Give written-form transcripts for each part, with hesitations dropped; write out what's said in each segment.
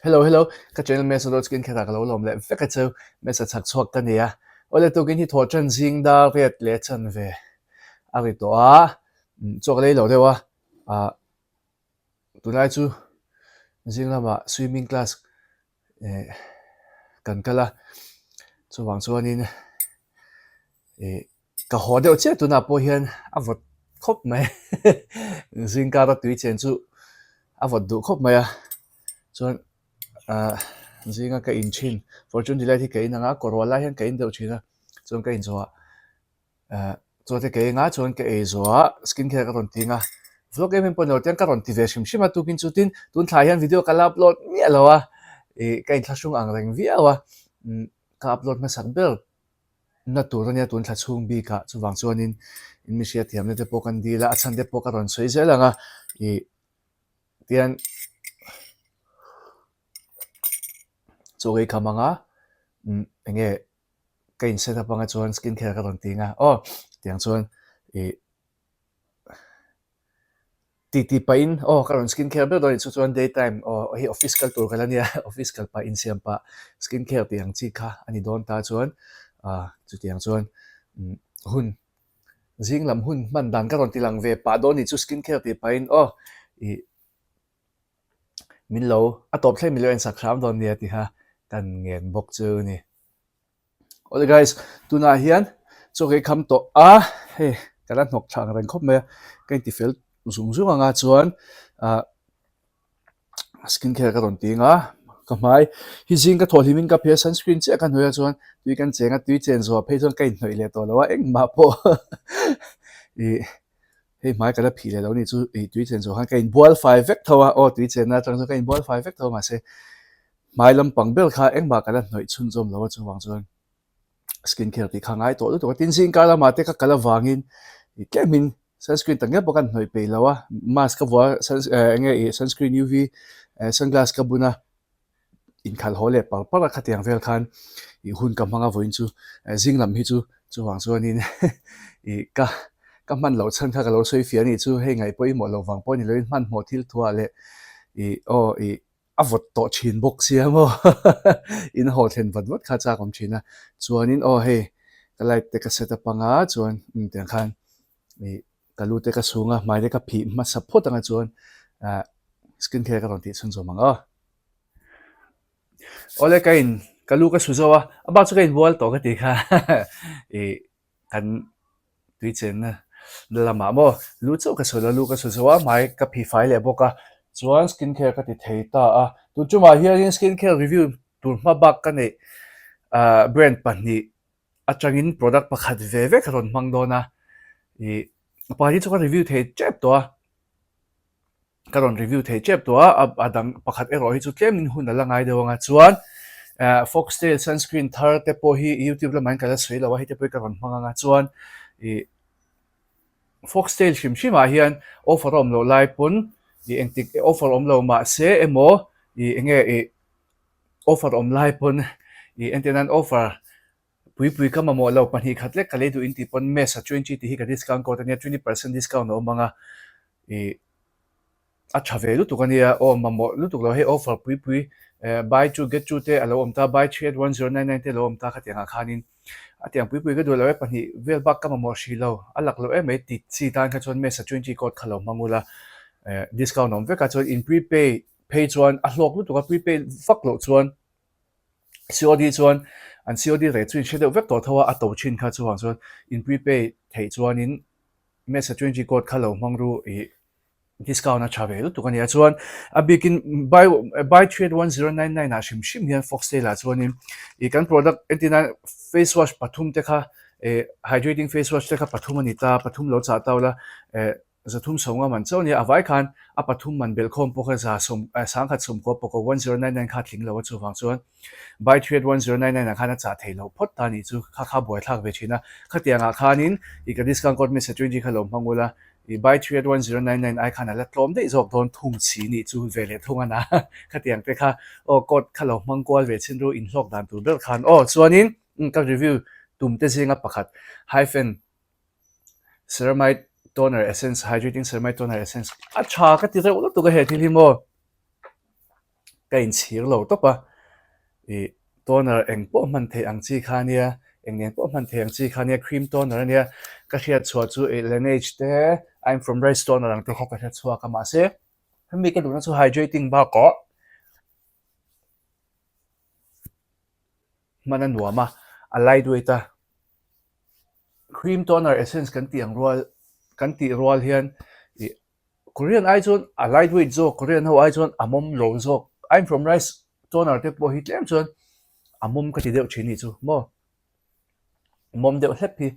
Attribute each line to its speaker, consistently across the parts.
Speaker 1: Hello hello ka channel Mesa dawt skin khetah ka lo lawm leh vek a cheu Mesa chhak chhuak ka nia awle tukin hi thawh tan zing dar riat leh chan ve a ri tawh a chaw ka lei lo deuh a ah tunlai chu zing lamah swimming class eh kan kal a chuvang chuanin ih Ka haw deuh chiah tunah pawh hian a vawt khawp mai zingkara tui chen chu a vawt duh khawp mai a chuan ah zinga ka in thin fortune delight hi ka in ang a kawr rual lai hian ka in deuh thin a chuan ka in zawh ah ah chaw te ka eng a chuan ka ei zawh ah skin care ka rawn ti ang a vlog em em pawh ni lo tiang ka rawn ti ve hrim hrim a tukin chu tin tun thlai hian video ka la upload miah lo a ih ka inthlahrung ang reng viau a umm ka upload hmasak ber. Na tur ania tun thla chhung bikah chuvang chuanin in mi hriatthiamna te pawh kan dil a, a chhan te pawh ka rawn sawi zel ang a, ih tian chaw ei kham ang a, umm eng nge ka in set up anga chuan skin care ka rawn ti ang a, aw tiang chuan ih. Ti ti pahin aw ka rawn skin care ber dawn anih chu chuan day time aw hei office kal tur ka la nia office kal pah insiam pah skin care tih ang chi kha a ni dawn ta chuan ah chutiang chuan hun zing lam hun hman dan ka rawn ti lang ve pah dawn anih chu skin care tih pahin aw ih min lo a tawp thleng min lo ensak hram dawn nia tiha kan ngen bawk chu a ni. Awle guys, tunah hian chaw ka kham tawh a, hei ka la hnawk thla ang reng khawp mai a, ka inti fel zung zung ang a chuan ah skin care ka rawn ti ang a, ka hmai hi zing ka thawh hlim in ka phei a sunscreen chiah ka hnawih a chuan tui kan cheng a, tui chen zawh phei chuan ka inhnawih leh tawh lo a engmah pawh ih hei hmai ka la phih leh lo ni chu ih tui chen zawh khan ka inbual fai vek tho a, aw tui chenna atang chuan ka inbual fai vek tho a mahse Hmai lampang ber kha engmah ka la hnawih chhunzawm lo a chuvang chuan skin care tih kha ngai tawh lutuk a, tin zingkar lamah te ka kal avangin ih tlemin sunscreen tak ngial pawh ka hnawih peih lo a, mask ka vuah a sun eh eng nge ih sunscreen UV eh sunglass ka bun a, inkhalh haw leh par par a khatiang vel khan ih hun ka hmang a vawiin chu eh zing lam hi chu chuvang chuanin ih ka ka hman loh chhan kha ka lo sawi fiah a nih chu hei ngaih pawimawh loh vang pawh a ni loin hmanhmawh thil thuah leh ih aw ih. a vawt tawh thin bawk sia maw in haw thlen vat vat kha chak awm thin a chuanin aw hei ka light te ka set up anga chuan umm tiang khan ih ka lu te ka chhung a hmai te ka phih hmasa phawt anga chuan ah skin care ka rawn tih chhun zawm ang aw awle ka in ka lu ka su zo a a bak chu ka inbual tawh ka tih kha ih kan tui chenna lamah maw lu chauh ka sawi lo lu ka sawi zo a hmai ka phih fai leh bawk a chuan skin care ka ti thei ta a tun tumah hianin skin care review tur hma bak ka neih ah brand pahnih atangin product pakhat ve ve ka rawn hmang dawn a ih pakhat hi chu ka review thei tep tawh a. Ka rawn review thei tep tawh a, a dang pakhat erawh hi chu tlemin hun a la ngai deuh ang a, chuan Foxtale sunscreen thar te pawh hi youtube lamah hian ka la sawi lo a, hei te pawh hi ka rawn hmang ang a, chuan ih Foxtale hrim hrim ah hian offer a awm loh lai pawn ih engtik offer awm lo mahse emaw ih eng nge ih offer awm lai pawn ih entir nan offer Puipui ka mamawh lo 2 khat lek ka lei duh in tih pawn mesa 20 tih hi ka discount code ania 20% discount a awm ang a ih a tha ve lutuk ania aw mamawh lutuk lo hei offer puipui eh buy two get two te a lo awm ta buy three at 1099 te a lo awm ta khatiang ah khanin a tiang puipui ka duh lo e pahnih vel bak ka mamawh hrih lo a lak loh em mai ti chi tan kha chuan mesa 20 code kha lo hmang ula eh discount a awm vek a chuan in prepay phei chuan a hlawk lutuk a prepay vak loh chuan COD chuan an COD rate chu in hre deuh vek tawh tho a, a to thin kha chuvang chuan in prepay theih chuanin Mesa 20 code kha lo hmang ru ih discount a tha ve lutuk a nia chuan a bikin buy buy three eight 1099 ah hrim hrim hian Foxtale ah chuanin ih kan product entir nan face wash pathum te kha eh hydrating face wash te kha pathum a ni ta pathum lo chah tau la eh Zathum sawmnga man chauh nia, a vai khan a pathum man belhkhawm pawh kha za sawm eh sangkhat sawmkua pawh 1099 kha a tling lo a chuvang chuan buy three at 1099 ah khan a chah thei loh phawt ta nih chu kha kha buaithlak ve thin a, khatiang ah khanin i ka discount code message 20 kha lo hmang ula i buy three at 1099 ai khan a la tlawm daih zawk dawn thung chhi nih chu ve leh thung a na khatiang te kha aw code kha lo hmang kual ve chin ru inhlawk dan tur ber khan aw chuanin ka review tum te zinga pakhat hyphen Ceramide toner essence hydrating ceramide toner essence a tha ka ti reuh lutuk a he thil hi maw. Ka inchhir lo tawp a, ih toner eng pawh hman theih ang chi kha ania, eng nen pawh hman theih ang chi kha ania, cream toner ania, ka hriat chhuah chu ih Laneige te, I'm from Rice toner ang te kha ka hre chhuak a mahse hemi ka duhna chu hydrating bakah hman a nuam a, a light weight a, cream toner essence kan tih ang rual kan tih rual hian ih Korean ai chuan a light weight zawk, Korean ho ai chuan a mawm lo zawk. I'm from rice toner te pawh hi tlem chuan a mawm ka ti deuh thin nih chu maw. Mawm deuh hlep hi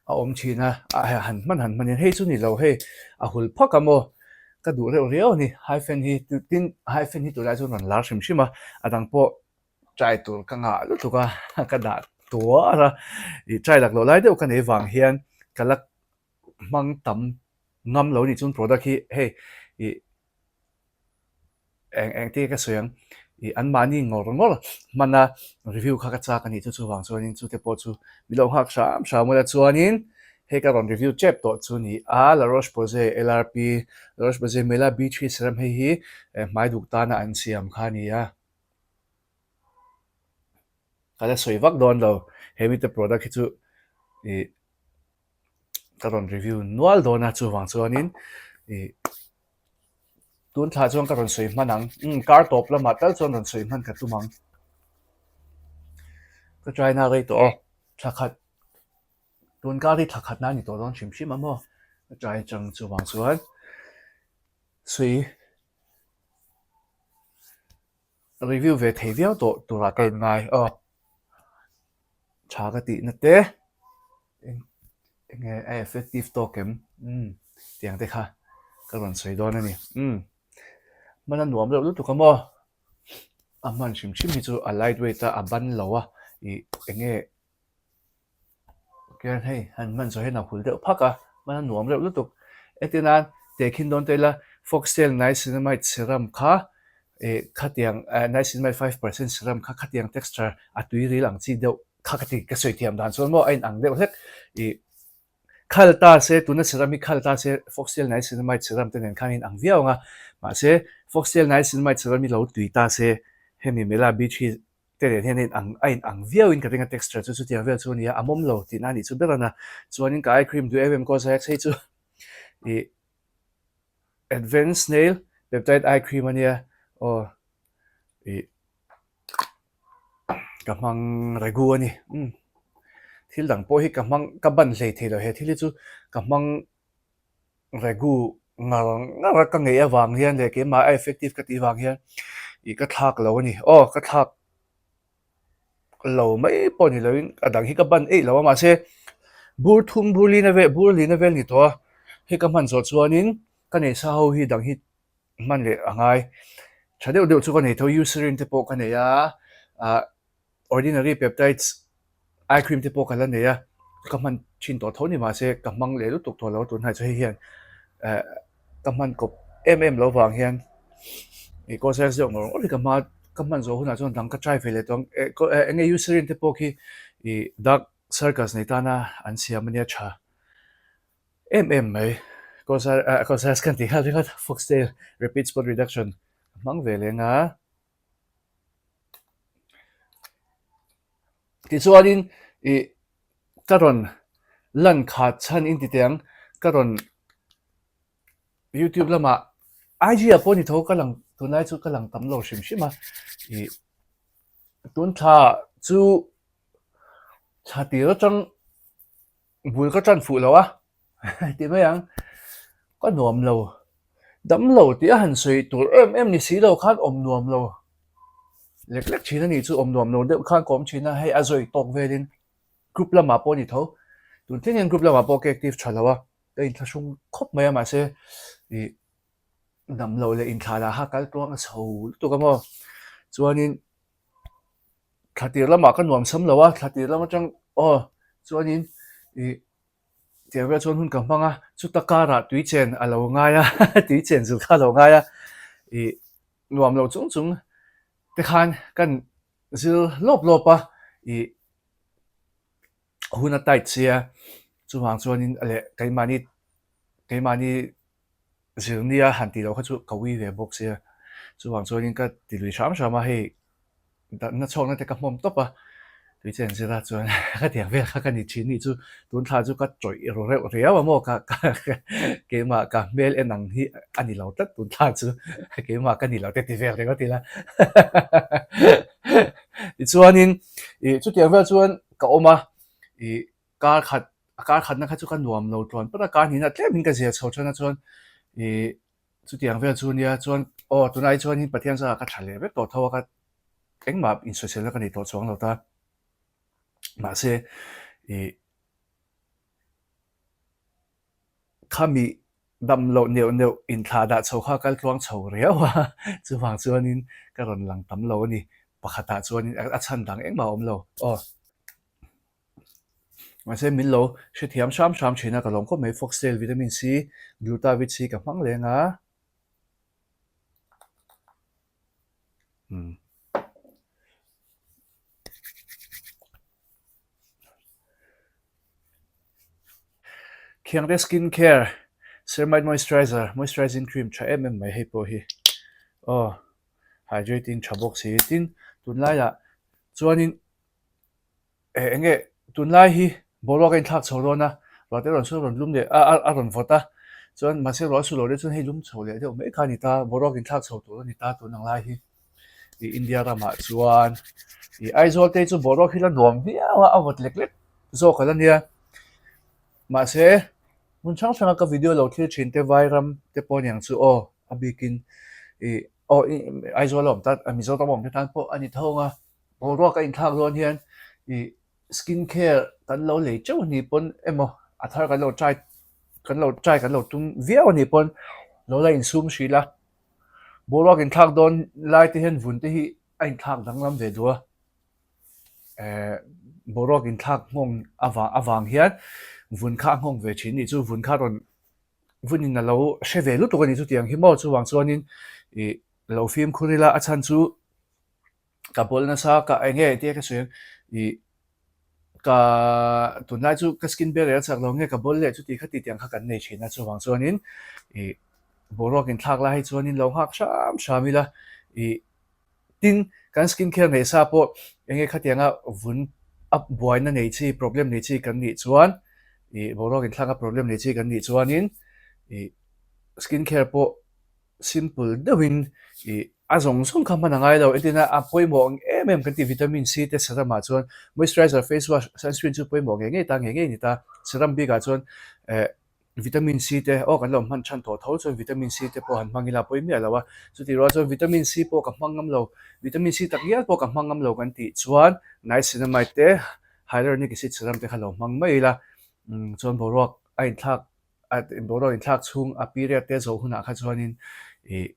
Speaker 1: a awm thin a, a han hman han hman hian hei chu ni lo hei a hul phak a maw ka duh reuh riau a ni. Hyphen hi tin hyphen hi tunlai chuan rawn lar hrim hrim a, a dang pawh try tur ka ngah lutuk a ka dah tuar a, ih try lak loh lai deuh ka nei vang hian ka la hmang tam ngam lo nih chuan product hi hei ih eng eng te ka sawi ang ih an mahni ngawr ngawr hman a review kha ka chak a nih chu chuvang chuanin chu te pawh chu mi lo nghak hram hram ula chuanin hei ka rawn review tep tawh chu ni a La Roche Posay LRP La Roche Posay Mela B three serum hei hi hmai duk tana an siam kha a ni a. Ka la sawi vak dawn lo he mite product hi chu ih ka rawn review nual dawn a chuvang chuanin ih tun thla chuan ka rawn sawi hman ang umm kar tawp lamah tal chuan rawn sawi hman ka tum ang ka try na rei tawh a thla khat tun kar hi thla khat na a ni tawh dawn hrim hrim a maw ka try atang chuvang chuan sawi review ve thei viau tawh turah ka inngai aw tha ka tihna te eng enge a effective tawk em umm tiang te kha ka rawn sawi dawn a ni umm hman a nuam reuh lutuk a maw a hman hrim hrim hi chu a light weight a a ban lo a ih enge Khian hei han hman zawh hian a hul deuh phak a, hman a nuam reuh lutuk. Entir nan tehkhin dawn ta ila Foxtail Niacinamide Serum kha ih khatiang eh Niacinamide 5% Serum kha khatiang texture a tui ril ang chi deuh kha ka ti ka sawi thiam dan chuan maw a inang deuh hlek ih khal ta se tuna serum hi khal ta se Foxtail Niacinamide Serum te nen khan a inang viau ang a mahse Foxtail Niacinamide Serum hi lo tui ta se hemi Mela Beach hi te nen hian a in ang a in ang viau in ka ring a texture chu chutiang vel chu a nia a mawm lo tihna a nih chu ber a na chuanin ka eye cream duh em em Cosrx hei chu ih advanced snail peptide eye cream a nia aw ih ka hmang regu a ni umm thil dang pawh hi ka hmang ka ban hlei thei lo he thil hi chu ka hmang regu ngar ngar a ka ngeih avang hian leh keimah a effective ka tih vang hian ih ka thlak lo a ni aw ka thlak lo mai pawh ni loin a dang hi ka ban eih lo a mahse bur thum bur lina vel bur lina vel ni tawh a hei ka hman zawh chuanin ka nei sa ho hi dang hi hman leh a ngai tha deuh deuh chu ka nei tho eucerin te pawh ka nei a ah Ordinary peptides eye cream te pawh ka la nei a, ka hman thin tawh tho ni mahse ka hmang leh lutuk tawh lo tunhai chu hei hian eh ka hman kawp em em lo vang hian ih kawlsai zawk ngawr ngawr hi ka hma ka hman zawh hunah chuan dang ka try ve leh tawh ang eh eng nge eucerin te pawh khi ih dark circles nei tana an siam ania tha em em mai kawlsai ah kawlsai kan tih nghal ringawt foxtail rapid spot reduction ka hmang ve leng a. Tichuanin ih ka rawn lan khat chhan in ti teh ang ka rawn youtube lamah IG ah pawh ni tho ka lang tunlai chu ka lang tam lo hrim hrim a ih tun thla chu thla tir atang bul ka tan fuh lo a. Ti mai ang, ka nuam lo, dam lo tih a han sawi tur em em ni si lo khan awm nuam lo lek lek thin a nih chu, awm nuam lo deuh khan ka awm thin a, hei a zawi tawk velin group lamah pawh a ni tho, tun thleng hian group lamah pawh ka active tha lo a, ka inthlahrung khawp mai a mahse ih dam lo leh inthlah lah kha kal tluang a chho lutuk a maw, chuanin thla tir lamah ka nuam sam lo a, thla tir lam atang aw chuanin ih. Tiang vel chuan hun ka hmang a, chuta karah tui chen a lo ngai a, tui chen zir kha a lo ngai a, ih nuam lo chung chung te khan kan zir lawp lawp a, ih hun a tight sia, chuvang chuanin leh keimahni keimahni zir nia han tih loh kha chu ka ui ve bawk sia. Chuvang chuanin ka ti lui hram hram a, hei na chhuakna te ka hmawm tawp a, tui chen zira chuan ka tiang vel kha ka ni thin nih chu tun thla chu ka tawih ru reuh riau a maw ka keimah ka hmel en ang hi a ni lo tlat tun thla chu keimah ka ni lo te ti vel ringawt ila tichuanin ih chutiang vel chuan ka awm a ih kar khat a kar khatna kha chu ka nuam lo tluan pawt a kar hnihna tlem in ka zir chho than a chuan ih Chutiang vel chu nia chuan aw tunai chuan in Pathian zangah ka tha leh vek tawh tho a ka engmah insawiselna ka nei tawh chuang lo ta. Mahse ih khami dam loh neuh neuh inthlah dah chho kha kal tluang chho riau a chuvang chuanin ka rawn lang tam lo a ni. Pakhatah chuanin a chhan dang engmah a awm lo aw. Mahse min lo hrethiam hram hram thin a, ka lawm khawp mai. Foxtail vitamin C, Glutavit C ka hmang leng a. Umm. Khiangte skin care ceramide moisturizer, moisturizing cream tha em em mai hei pawh hi. Aw, hydrating tha bawk si. Tin, tunlaiah chuanin Eh eng nge tunlai hi boruak a inthlak chho dawn a, ruah te rawn sawi rawn lum leh a a rawn vawt a, chuan mahse ruah a su lo deuh chuan hei lum chho leh deuh mai kha a ni ta, boruak inthlak chho tur a ni ta tun ang lai hi ih India ramah chuan ih Aizawl te chu boruak hi la nuam viau a, a vawt lek lek zawk ala nia mahse hmun hrang hranga ka video lo thlir thin te Vairam te pawh aniang chu aw a bikin ih aw Aizawl a awm tan Mizoram a awm te tan pawh a ni tho ang a. Boruak a inthlak dawn hian ih skin care kan lo lei teuh anih pawn emaw a thar kan lo try kan lo try kan lo tum viau anih pawn lo la insum hril a. Boruak inthlak dawn lai te hian vun te hi a inthlak danglam ve duh a. Eh boruak inthlak nghawng avang avang hian vun kha a nghawng ve thin anih chu vun kha rawn vunin a lo hre ve lutuk anih chutiang hi maw chuvang chuanin ih lo fimkhur ila a chhan chu. Ka bawl nasa ka eng nge tia ka sawi ang ih ka tunlai chu ka skin barrier a chak lo nge ka bawl leh chuti kha tih ang kha kan nei thin a chuvang chuanin ih boruak inthlak lai hi chuanin lo nghak hram hram ila ih tin kan skin care neih sa pawh eng nge khatianga vun a buaina nei chi problem nei chi kan nih chuan ih boruak inthlak a problem nei chi kan nih chuanin ih skin care pawh Simple deuhin ih a zawng zawng kha hman a ngai lo. Entirna a pawimawh ang em em kan tih vitamin C te serum ah chuan moisturizer, face wash, sunscreen chu pawimawh ngei ngei ta ngei ngei a ni ta. Serum bikah chuan eh vitamin C te aw kan lo hman than tawh tho chuan vitamin C te pawh han hmang ila a pawi miah lo a. Chutih rual chuan vitamin C pawh ka hmang ngam lo, vitamin C tak ngial pawh ka hmang ngam lo kan tih chuan niacinamide te hyaluronic acid serum te kha lo hmang mai ila chuan boruak a inthlak A boruak inthlak chhung a period te zawh hunah kha chuanin ih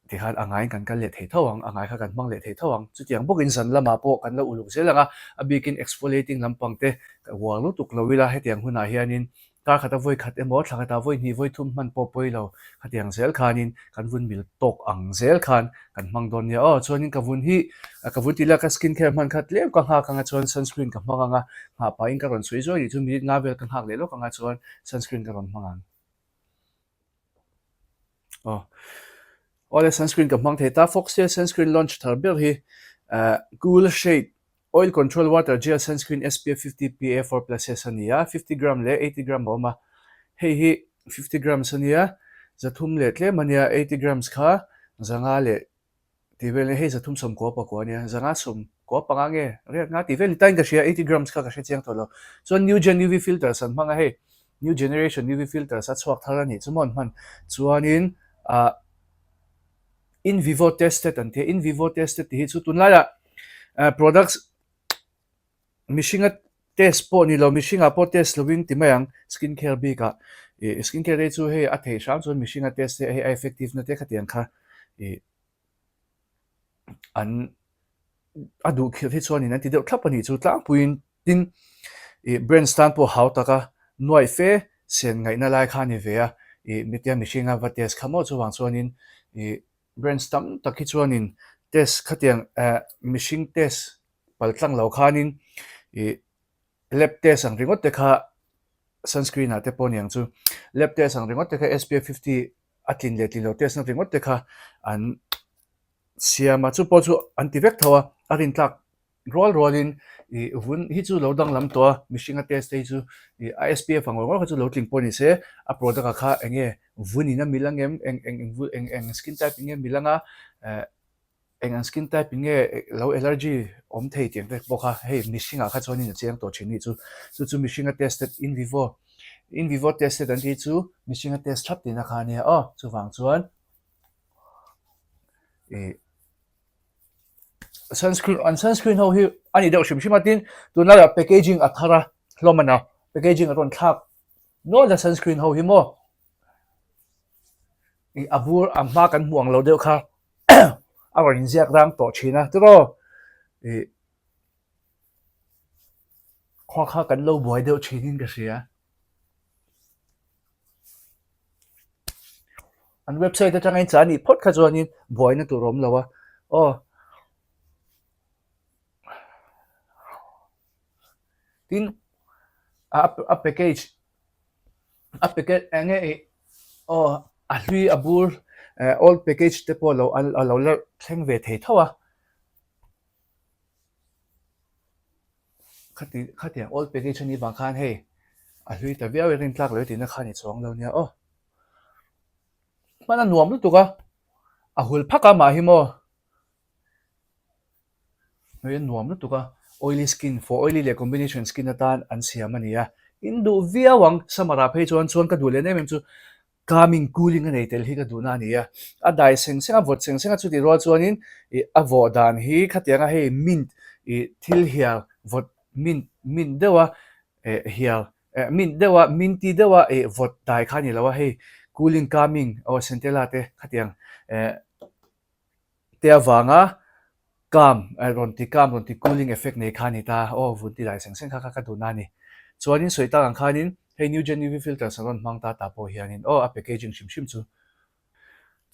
Speaker 1: tikhan a ngaiin kan kal leh thei tho ang, a ngai kha kan hmang leh thei tho ang. Chutiang bawkin zan lamah pawh kan lo uluk zel ang a, a bikin exfoliating lampang te uar lutuk lo ila hetiang hunah hianin kar khata vawi khat emaw thla khatah vawi hnih vawi thum hman pawh pawi lo khatiang zel khanin kan vun mil tawk ang zel khan kan hmang dawn nia aw. Chuanin ka vun hi ka vun tih la ka skin care hman kha tlem ka nghak anga chuan sunscreen ka hmang anga nghah pahin ka rawn sawi zuai nih chu minute nga vel ka nghak leh lawk anga chuan Sunscreen ka rawn hmang ang. Aw. Awle sunscreen ka hmang thei ta. Foxtail sunscreen launch thar ber hi uh, Cool Shade Oil Control Water Gel Sunscreen SPF 50 PA 4 plus S a ni a, 50 gram leh 80 gram a awm a. Hei hi 50 grams a nia, zathum leh tlem a nia, 80 grams kha zanga leh Tih vel nia hei 310 pakua ania, 510 panga nge riat nga tih vel ni tain ka hria, 80 grams kha ka hre chiang tawh lo. Chuan new gen UV filters an hmang a hei, new generation UV filters a chhuak thar a nih chu maw an hman. Chuanin ah in vivo tested an ti a, in vivo tested tih hi chu tunlaiah products mihringa test pawh ni lo, mihringah pawh test lovin ti mai ang skin care bikah ih skin care te chu hei a theih hram chuan mihringa test te hei a effective na te khatiang kha ih an a duh khirh hi chuanin an ti deuh thlap a nih chu tlangpuiin tin ih brands tan pawh hau taka nuaih fe sen ngaihna lai kha a ni ve a ih mitia mihringa va test kha maw chuvang chuanin ih brands tam tak hi chuanin test khatiang eh mihring test pal tlang lo khanin ih lab test ang ringawt te kha sunscreen ah te pawh aniang chu lab test ang ringawt te kha SPF 50 a tlin leh tlin lo test na ringawt te kha an. siam a, chu pawh chu an ti vek tho a, a rintlak rual rualin ih vun hi chu lo danglam tawh a, mihringa test te hi chu ih a SPF ang ngawr ngawr kha chu lo tling pawh ni se, a product ah kha eng nge vun in a mil ang em, eng eng eng eng skin type in nge mil ang a, eh eng ang skin type in nge lo allergy awm thei tih ang te pawh kha hei mihringah kha chuanin a chiang tawh thin nih chu, chu chu mihringa tested in vivo in vivo tested an tih chu mihringa test thlap tihna kha a nia aw, chuvang chuan ih. Sunscreen an sunscreen ho hi a ni deuh hrim hrim a tin tunlaiah packaging a thar a hlawm a na packaging a rawn thlak nual a sunscreen ho hi maw ih a bur a hma kan hmuh ang lo deuh kha a rawn inziak rang tawh thin a tiraw ih khua kha kan lo buai deuh thin in ka hria. An website atanga in chah anih phawt kha chuanin buaina tur a awm lo a aw. Tin a a package a packet eng nge ih aw a hlui a bur eh old package te pawh a lo a lo la thleng ve thei tho a. Khati khatiang old package a nih vang khan hei a hlui ta viau e rintlak lo e tihna kha a ni chuang lo nia aw. Hman a nuam lutuk a, a hul phak a mah hi maw hnuai a nuam lutuk a, oily skin for oily leh combination skin atan an siam a ni a, in duh viau ang summer ah phei chuan chuan ka duh leh em em chu Calming cooling a nei tel hi ka duhna a ni a, a dai seng seng a, vawt seng seng a chutih rual chuanin ih a vawh dan hi khatianga hei mint ih thil hial vawt mint mint deuha eh hial eh mint deuha minty deuha ih vawt dai kha a ni lo a, hei cooling calming aw centella te khatiang eh Te avanga calm rawn ti calm rawn ti cooling effect nei kha a ni ta aw vun ti dai seng seng kha kha ka duhna a ni. Chuanin sawi tak ang khanin hei new gen UV filters an rawn hmang ta ta pawh hianin aw a packaging hrim hrim chu.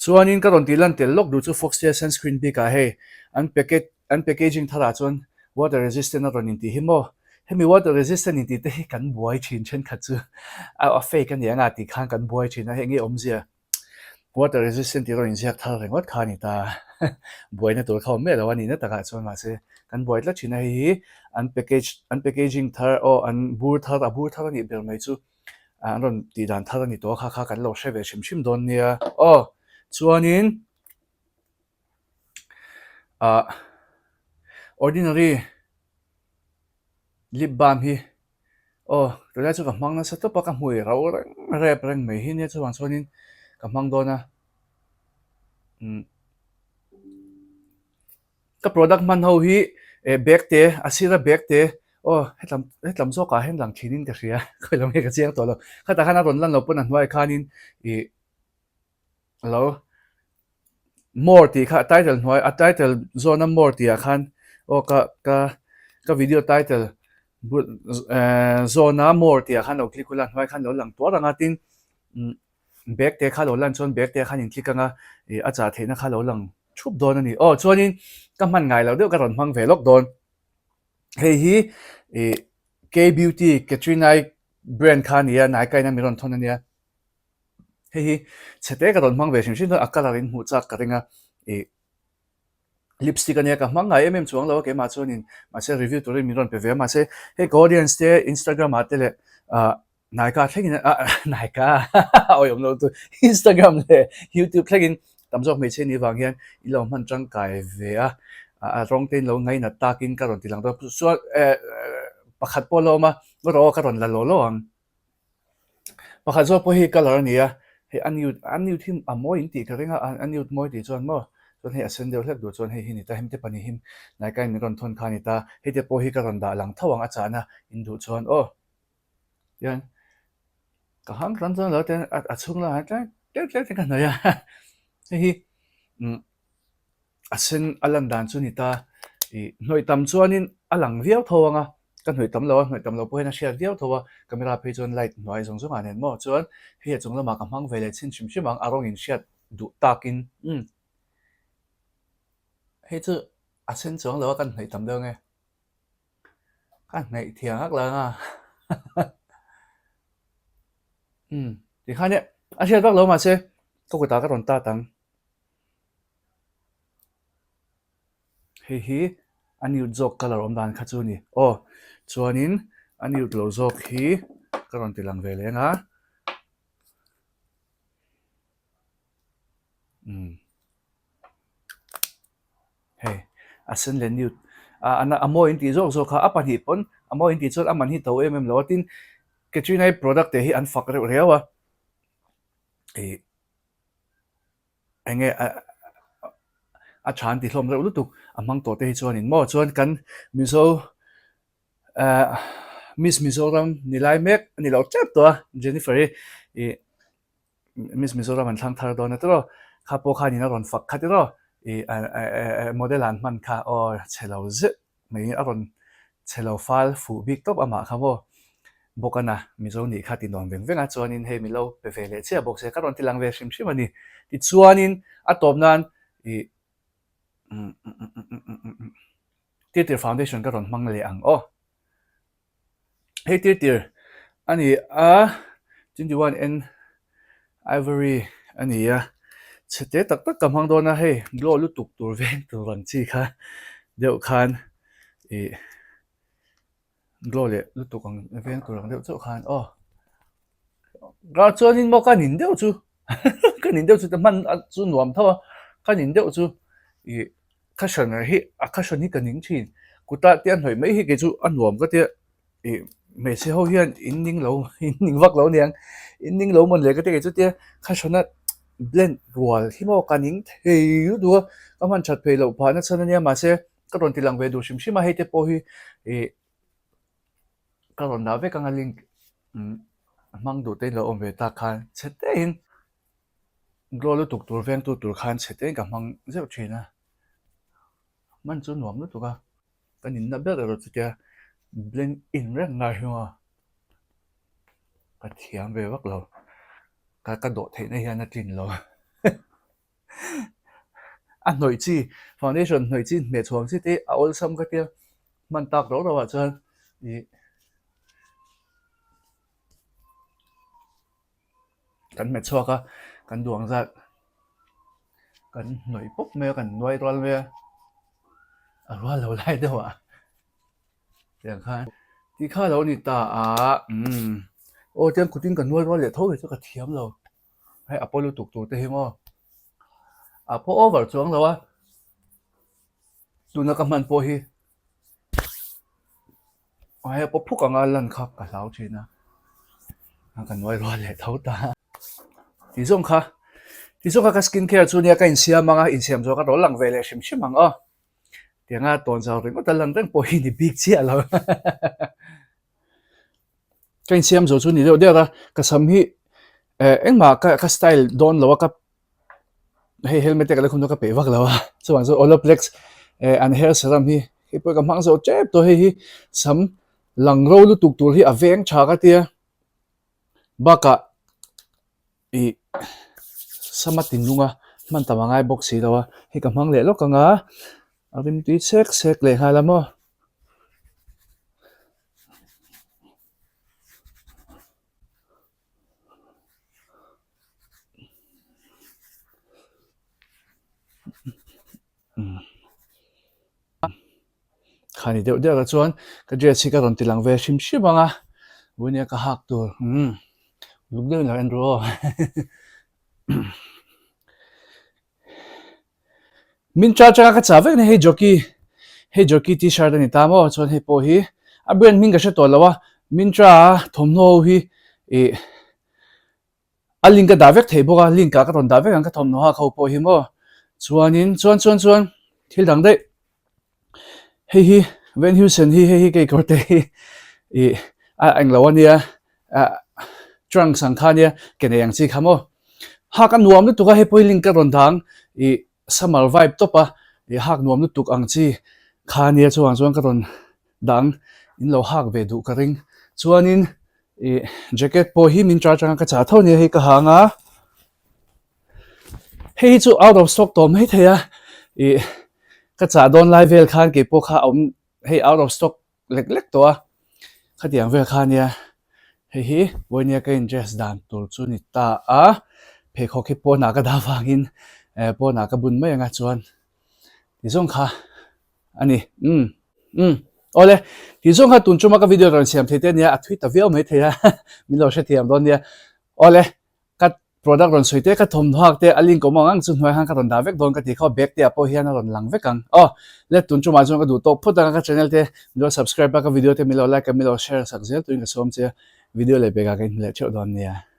Speaker 1: Chuanin ka rawn tih lan tel lawk duh chu Foxtail sunscreen bikah hei an packet an packaging tharah chuan water resistant a rawn intih hi maw hemi water resistant intih te hi kan buai thin thenkhat chu a fake a ni ang a tih khan kan buai thin a hei nge awmzia Water resistant tih erawh inziak thar ringawt kha a ni ta. Buaina tur kha awm miah lo a nihna takah chuan mahse kan buai tlat thin a, hei hi an package an packaging thar aw an bur thar a bur thar a nih ber mai chu an rawn tih dan thar a ni tawh a kha kha kan lo hre ve hrim hrim dawn nia aw. Chuanin ah ordinary lip balm hi aw tunlai chu ka hmang nasa tawp a ka hmui rau reng rep reng mai hi nia chuvang chuanin ka hmang dawn a umm ka product hman ho hi eh bag te a sira bag te aw hetlam hetlam zawkah hian lang thinin ka hria khawi lam nge ka chiang tawh lo khatah khan a rawn lan loh pawn a hnuaiah khanin ih Hello. More tih kha title hnuai a title zawna more tih ah khan aw ka ka ka video title bul eh zawna more tih ah khan lo click ula hnuai khan lo lang tuar ang a tin umm bag te kha lo lan chuan bag te khan in click ang a ih a chah theihna kha lo lang thup dawn a ni. Aw chuanin ka hman ngai loh deuh ka rawn hmang ve lawk dawn. Hei hi ih K beauty Katrina-i brand kha a ni a Nykaa in a mi rawn thawn a nia. Hei hi chhete ka rawn hmang ve hrim hrim chuan a colour in hmuh chak ka ring a, ih lipstick ania ka hmang ngai em em chuang lo a keimah chuanin mahse review turin min rawn pe ve a mahse hei ka audience te Instagram ah te leh ah Nykaa thlengin ah Nykaa awi awm lo tu Instagram leh YouTube thlengin tam zawk hmeichhe ni vang hian in lo hman tangkai ve a a rawng te in lo ngainat takin ka rawn ti lang dawn chuan eh pakhat pawh la awm a erawh ka rawn la law law ang. Pakhat zawk pawh hi colour a ni a, hei a nude a nude hi a mawi in tih ka ring a, a nude mawi tih chuan maw chuan hei a sen deuh hlek duh chuan hei hi ni ta hemi te pahnih hi Nykaa in min rawn thawn kha a ni ta, hei te pawh hi ka rawn dah lang tho ang a chahna in duh chuan aw tihian ka hang tlang chuan lo te a chhung lamah hian tlem tlem tlem te ka hnawih a hei hi umm. A sen a lan dan chu ni ta. Ih hnawih tam chuanin a lang viau tho ang a, ka hnawih tam lo a, hnawih tam lo pawh hian a hriat viau tho a, camera phei chuan light hnuai zawng zawngah nen maw chuan hei a chung lamah ka hmang ve leh chhin hrim hrim ang a rawng in hriat duh takin umm hei chu a sen chuang lo a kan hnawih tam deuh ang e, ka hnaih thiang hak lo ang a umm tikhan e a hriat vak lo mahse ka kutah ka rawn tat ang. Hei hi a nude zawk colour awm dan kha chu a ni. Aw chuanin a nude lo zawk hi ka rawn ti lang ve leng a. Umm hei a sen leh nude ah a mawi in tih zawk zawk kha a pahnih pawn a mawi in tih chuan a man hi to em em lo a tin Katrina i product te hi an fak reuh riau a ih eng nge a tha an ti hlawm reuh lutuk a hmang tawh te hi chuanin maw chuan kan Mizo ah Miss Mizoram ni lai mek a ni lo tep tawh a Jennifer i ih Miss Mizoram an thlang thar dawn a tiraw kha pawh khanin a rawn fak kha tiraw ih model an hman kha aw chhe lo zet mai a rawn chhe lo fal fuh bik tawp amah kha maw bawk a na Mizo nih kha ti nuam veng veng a chuanin hei milo pe ve leh chiah bawk se ka rawn ti lang ve hrim hrim a ni tichuanin a tawp nan ih Tirtir foundation ka rawn hmang leh ang aw. Hei tir tir a ni a 21 N Ivory a ni a chhe te tak tak ka hmang dawn a hei glow lutuk tur veng tur ang chi kha deuh khan ih glow leh lutuk ang veng tur ang deuh chauh khan aw ah chuanin maw ka nin deuh chu ka nin deuh chu ta hman chu nuam tho a ka nin deuh chu ih cushion hi a cushion hi ka ning thin kuta te a hnawih mai hi kei chu a nuam ka tia ih hmeichhe ho hian in ning lo in ning vak lo aniang in ning lo mawn le ka tia kei chu tia cushion a blend rual hi maw ka ning thei lutuk a ka hman that phei loh phah na chhan ania mahse ka rawn ti lang ve duh hrim hrim a hei te pawh hi ih ka rawn dah vek anga link hmang duh te in lo awm ve tak khan chhe te in Glow lutuk tur vengtu tur khan chhe te ka hmang zeuh thin a, hman chu nuam lutuk a, ka ninna ber erawh chutia blend in reng ngai hlawm a, ka thiam ve vak lo, ka ka dawh theihna hian a tlin lo a hnawih chi foundation hnawih chi hmeh chhuang chi te a awlsam ka tia hman tak rauh rauh ah chuan ih. Kan hmet chhuak a, kan duang zat kan hnawih pawp mai a, kan nuai rual mai a, a rual lo lai deuh ah tiang khan tih kha a lo ni ta a umm aw tiang kutin ka nuai rual leh tho hi chu ka thiam lo hei a pawi lutuk tur te hi maw a pawh over chuang lo a tuna ka hman pawh hi. Hei pawh phuk anga lan kha ka hlau thin a, a ka nuai rual leh tho ta. Ti zawng kha, ti zawng kha ka skin care chu nia ka insiam ang a, insiam zawh ka rawn lang ve leh hrim hrim ang aw. Tianga tawnzau ringawt a lan reng pawh hi ni bik chiah lo. Ka insiam zawh chu ni deuh deuh a, ka sam hi eh engmah ka ka style dawn lo a ka hei helmet te ka la khum dawn ka peih vak lo a chuvang chuan olaplex eh an hair serum hi hei pawh ka hmang zo tep tawh hei hi sam lang ro lutuk tur hi a veng tha ka tia bakah ih sama tinlunga hman tam a ngai bawk si lo a hei ka hmang leh lawk ang a a rimtui chek chek leh nghal a maw. Khani deuh deuh ah chuan ka dress hi ka rawn ti lang ve hrim hrim ang a vawinia ka hak tur umm uluk deuhin lo en ru aw min charge anga ka chah vek ni hei jockey hei jockey t-shirt a ni ta maw chuan hei pawh hi a brand hming ka hre tawh lo a Myntra a thawmhnaw ho hi ih a link a dah vek thei bawk a link ah ka rawn dah vek ang ka thawmhnaw hak ho pawh hi maw chuanin chuan chuan chuan thil dang daih hei hi Van Heusen hi hei hi kei kawr te hi ih a englo a nia ah trunks ang kha ania ke nei ang chi kha maw hak a nuam lutuk a hei pawh hi link ka rawn dang ih summer vibe tawp a ih hak nuam lutuk ang chi kha ania chuvang chuan ka rawn dang in lo hak ve duh ka ring chuanin ih jacket pawh hi min charge anga ka chah tho ania hei ka hang a hei hi chu out of stock tawh mai thei a ih ka chah dawn lai vel khan kei pawh kha a awm hei out of stock lek lek tawh a khatiang vel kha ania hei hi vawinia ka in dress dan tur chu ni ta a pheikhawk hi pawnah ka dah vangin eh pawnah ka bun mai anga chuan ti zawng kha. a ni. Umm. Umm. Awle, tih zawng kha tun chuma ka video rawn siam thei te ania, a thui ta viau mai thei a, min lo hrethiam dawn nia. Awle, ka product rawn sawi te, ka thawmhnaw hak te, a link awm ang ang chu hnuai khan ka rawn dah vek dawn ka ti kha aw, bag te ah pawh hian a rawn lang vek ang. Aw, le tun chumah chuan ka duh tawk phawt ang a, ka channel te min lo subscribe a, ka video te min lo like a, min lo share sak zel turin ka sawm che a, video leh bag ah ka inhmu leh theuh dawn nia.